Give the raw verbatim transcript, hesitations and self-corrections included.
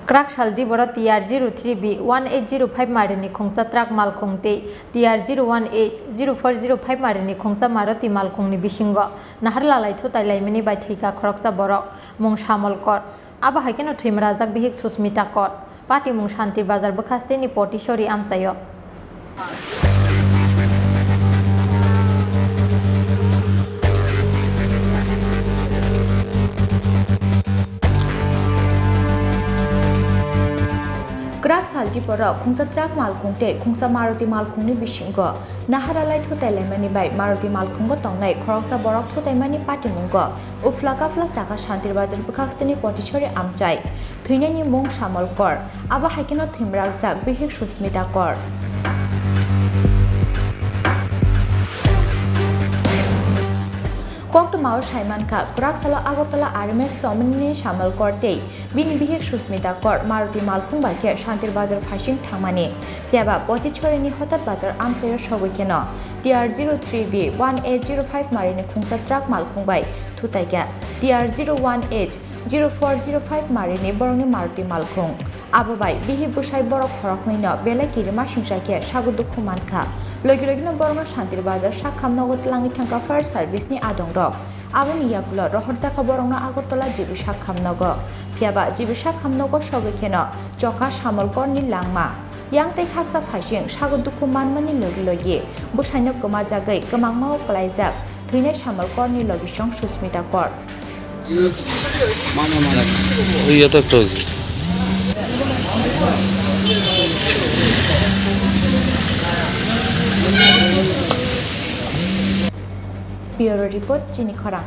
Kwrak sal diboro T R zero three B one eight zero five marini khungsa truck malkhung tei T R zero one H zero four zero five marini khungsa Maruti malkhungni bisingo nahar lalai thutai laimani bai thwikha khoroksa borok, mung Samol Kor. Abo hai kheno thwimrajak bihik Susmita Kor. Patimung Shantir Bazar bwkhasteni Potisori amchaio. Kwrak sal diboro khungsa truck malkhung tei khungsa Maruti malkhungni bisingo nahar lalai thutai laimani bai Maruti malkhungo tongnai khoroksa borok thutaimani patimungo uphla kaphla chakha Shantir Bazar bwkhasteni Potisori amchai. Thwinaini mung Samol Kor, abo hai kheno thwimrakjak bihik Susmita Kor. Koktwmao saimankha, kwrak salo Agartala R M S Somini Samol Kor tei bini bihik Susmita Kor Maruti malkhung bai khe Shantir Bazar phaising thangmani. Phiyaba Potichorini Hotat Bazar amchaio sogwi kheno T R zero three B one eight zero five marini khungsa truck malkhung bai thutaikha T R zero one H zero four zero five marini borokni Maruti malkhung. Abo bai bihik bwsai borok khoroknwino belai kirima singsa khe sago dukhu mankha. Logi logino borokno Shantir Bazar sakham nogo twlangwi thangkha fire service ni adongrok. Aboni yagulo rohorjakha borokno Agartala G B sakham nogo. Phiyaba G B sakham nogo sogwi kheno chokha Samol Korni langma. Yang tei khaksa phaising sago dukhu manmani logi logi bwsaino kwmajagwi kwmangmao kwlaijak thwinai Samol Korni logisong Susmita Kor. Iya tak terus. Bureau Report, Chini Khorang.